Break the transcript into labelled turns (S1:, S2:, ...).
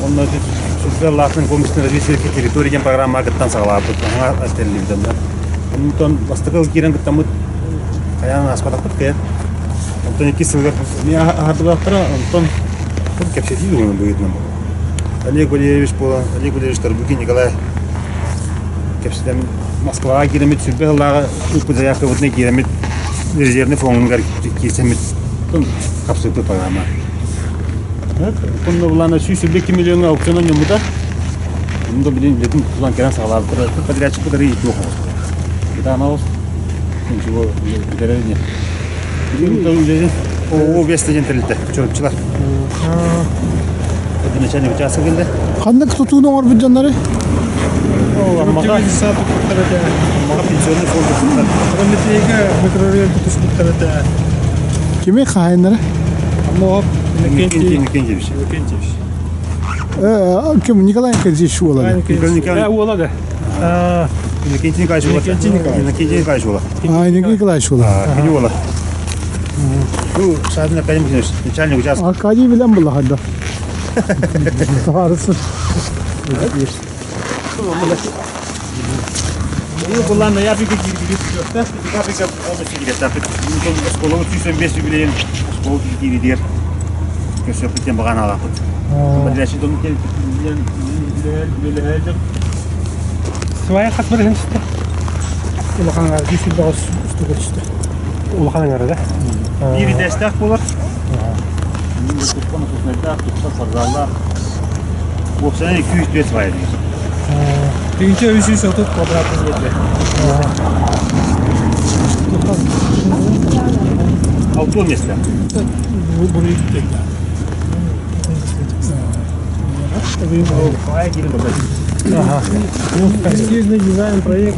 S1: Онно сүргэ Лаатын комплексный развитие территории диэн программаҕа кыттан саҕалаабыт. Аһаҥа тэриллибит онно. Онтон бастакы ыл киирэн кыттаммыт хайаан ааспатахпыт кыайан. Онтон иккис сылыгар эмиэ аһардыбатахтара. Онтон кэпсэтии туһунан быһыытынан буолла. Олег Валерьевич буолан, Олег Валерьевич Тарбукин Николай кэпсэтэн Москваҕа киирэммит сүргэ сыллааҕы ыыппыт заявкабытынан киирэммит резервный фондугар киирсэммит хапсыыппыт программа. Онно былаана 122 миллиоҥҥа аукцион оонньоммута. Онно билин билетин тутулан кэлэн саҕалаабыттара. Подрядчик кытары иитиэх оҕустулар. Бытаана оҕус. Ничего, бүтэрэр ини. Билигин үлэлин ООО Веста диэн тэрилтэ. Чурапчылар. Это начальник участка кэллэ.
S2: Ханнык тутууну оҥорбут дьоннору?
S1: Аммаҕа Аммаҕа пенсионный фонд тутуспуттар.
S3: Прометейга микрорайон тутуспуттар этэ.
S2: Кими хаһайыннара?
S3: Аммаҕа
S1: Иннокентий Иннокентьевич.
S3: Иннокентьевич.
S2: Ким Николай Иннокентьевич уола да?
S1: Николай
S3: уола да.
S1: Иннокентий Николаевич уола.
S3: Иннокентий Николаевич.
S1: Иннокентий Николаевич уола.
S2: А, Иннокентий Николаевич уола.
S1: Кини уола. Бу Саадын Аркадий Михайлович, начальник участка.
S2: Аркадий билэн булла Таарысы.
S1: Булан ноябрьга киирбит декабрьга полностью киириэхтээхпит. Оскуолабыт 115 юбилейин оскуола кииридигэр көрсүөхпүт диэн баҕа анаалаахпыт. Подрядчик дом
S3: Свая хас барыһын түстэ?
S2: Улахан аҥара 109 устуга түстэ.
S3: Улахан аҥара да?
S1: Биир идэстээх буолар. Туппан тупнайдаах, туппан сардааллаах. Уопсайынан 205 свая диир.
S3: 1330 квадратный метр.
S1: Алтон место.
S3: Эскизный дизайн проект